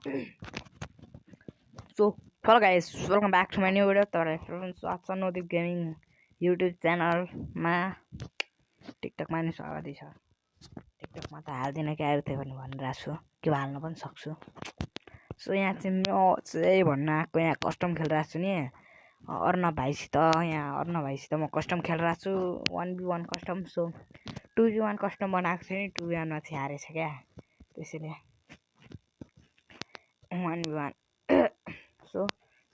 So, hello guys, welcome back to my new video. Friends, आज नोदिप gaming YouTube च्यानलमा टिकटकमा नि स्वागत छ। टिकटकमा त हाल्दिन के आयो त्यो पनि भनिरहेको छु, के हाल्न पनि सक्छु। सो यहाँ चाहिँ म चाहिँ भन्न आएको यहाँ कस्टम खेलिरहेको छु नि अर्णव भाइसित। यहाँ अर्णव भाइसित म कस्टम खेलिरहेको छु 1v1 custom. So 2v1 custom बनाएको छु नि 2v1 मा चाहिँ हारेछ क्या, त्यसैले 1v1 सो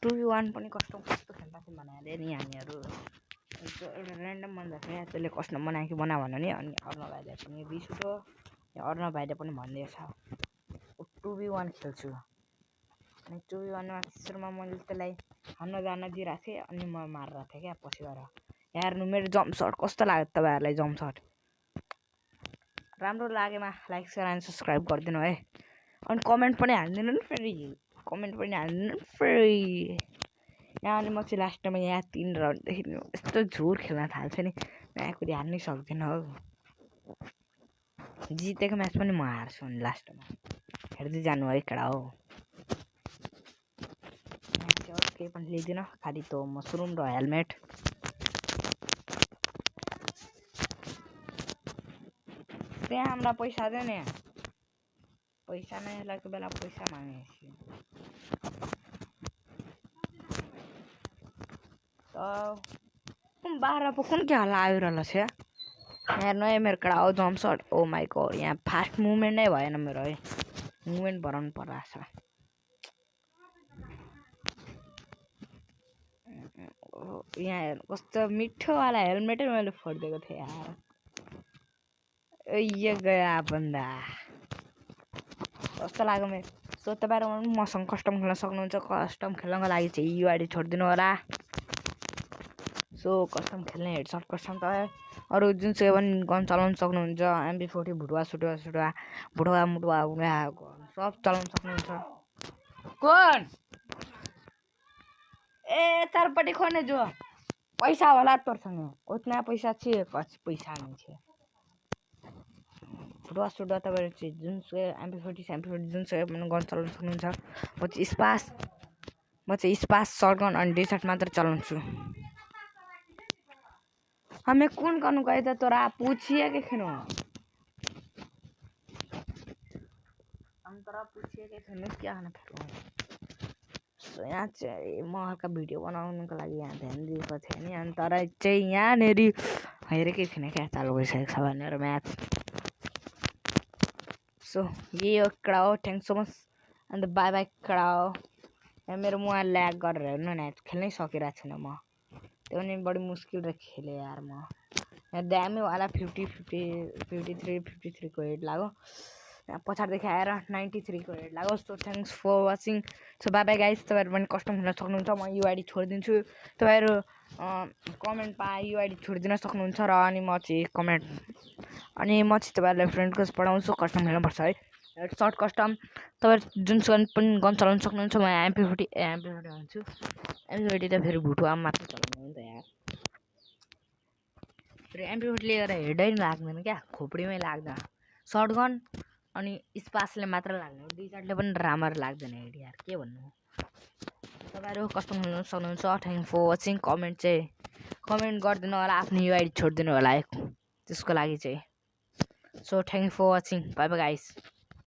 2v1 पनि कस्टम कस्तो खेल्दा चाहिँ बनाइहाल्यो नि हामीहरू। एउटा ऱ्यान्डम बन्दा छ यहाँ, त्यसले कस्टम बनायो कि बना भन्यो नि। अनि अर्णव भाइले पनि रिस उठ्यो, अर्णव भाइले पनि भनिदिएछ 2v1 खेल्छु। अनि 2v1 मा सुरुमा मैले त्यसलाई हान्न जान दिइरहेको थिएँ, अनि म मारिरहेको थिएँ क्या पछि गएर। हेर्नु मेरो जम्प सर्ट कस्तो लाग्यो तपाईँहरूलाई। जम्प सर्ट राम्रो लागेमा लाइक सेयर एन्ड सब्सक्राइब गरिदिनु है। अनि कमेन्ट पनि हालिदिनु नि फेरि, कमेन्ट पनि हाल्नु फेरि। यहाँ अनि म चाहिँ लास्टमा यहाँ 3 राउन्डदेखि यस्तो झोर खेल्न थाल्छ नि, म एकोटी हार्नै सक्दिनँ हौ। जितेको म्याच पनि म हार्छु अनि लास्टमा। हेर्दै जानु है केटा हो। केही पनि लिँदिनँ, खालि त मसरुम र हेलमेट। त्यहाँ हाम्रा पैसा दे नि, पैसा नै लागेको बेला पैसा मागेपछि कुन 12 पो कुन के हल्ला आइरहेको छ हेर्नु है मेरो कडा हो। Jump short oh my god, यहाँ फास्ट मुभमेन्ट नै भएन मेरो है, मुभमेन्ट बढाउनु पर्छ। यहाँ हेर्नु कस्तो मिठोवाला हेलमेटै मैले फोडिदिएको थिएँ यार। यो गया बन्दा कस्तो लाग्यो मेरो। सो तपाईँहरू पनि मसँग कस्टम खेल्न सक्नुहुन्छ। कस्टम खेल्नको लागि चाहिँ युआइडी छोडिदिनु होला। सो कस्टम खेल्ने हेडसट कस्टम तपाईँ अरू जुनसुकै पनि गन चलाउनु सक्नुहुन्छ। MP40 भुटुवा भुटुवा मुटुवा सब चलाउनु सक्नुहुन्छ। कौन ए चारपट्टि खोने जो पैसा होला तोरसँग, उतना पैसा छ पैसा नहीं छ। फुटुवा तपाईँहरू चाहिँ जुनसुकै MP40 जुनसुकै पनि गन चलाउनु सक्नुहुन्छ। म चाहिँ स्पास सर्टगन अनि डेसर्ट मात्र चलाउँछु। हमें कौन कनु गए थे तोरा पूछिए के खेनो, हम तोरा पूछिए के खेनो क्या खाना फेंको। सो यहाँ चाहिँ म हल्का भिडियो बनाउनुको लागि यहाँ ध्यान दिएको थिएँ नि, अनि तर चाहिँ यहाँनेरि हेरेकै थिइनँ क्या चालु भइसकेको छ भनेर म्याच। सो यही हो कडा हो, थ्याङ्क सो मच अन्त बाई बाई कडा हो। यहाँ मेरो मोबाइल ल्याग गरेर हेर्नु न, खेल्नै सकिरहेको छैन म, त्यो पनि बढी मुस्किल र खेलेँ यार म। यहाँ दामीवाला 53 को हेड लाग्यो, यहाँ पछाडिदेखि आएर 93 को हेड लाग्यो। So thanks for watching. So bye bye guys, तपाईँहरू पनि कस्टम खेल्न सक्नुहुन्छ। म युआइडी छोडिदिन्छु, तपाईँहरू कमेन्टमा युआइडी छोडिदिन सक्नुहुन्छ। र अनि म चाहिँ तपाईँहरूलाई फ्रेन्ड रिक्वेस्ट पठाउँछु। कस्टम खेल्नुपर्छ है, सर्ट कस्टम। तपाईँहरू जुनसुकै पनि गन चलाउनु सक्नुहुन्छ। म MP40 भन्छु, MP40 त फेरि भुटुवा मात्र चलाउनु हो नि त यार। फेरि MP40 लिएर हेडै लाग्दैन क्या, खोपडीमै लाग्दैन। सर्टगन अनि स्पासले मात्र लाग्ने, डिजर्टले पनि राम्ररी लाग्दैन हेड यार, के भन्नु। तपाईँहरू कस्टम खेल्नु सक्नुहुन्छ। Thank for watching. कमेन्ट गरिदिनु होला, आफ्नो युआइडी छोडिदिनु होला है त्यसको लागि चाहिँ। So thank for watching, bye bye guys.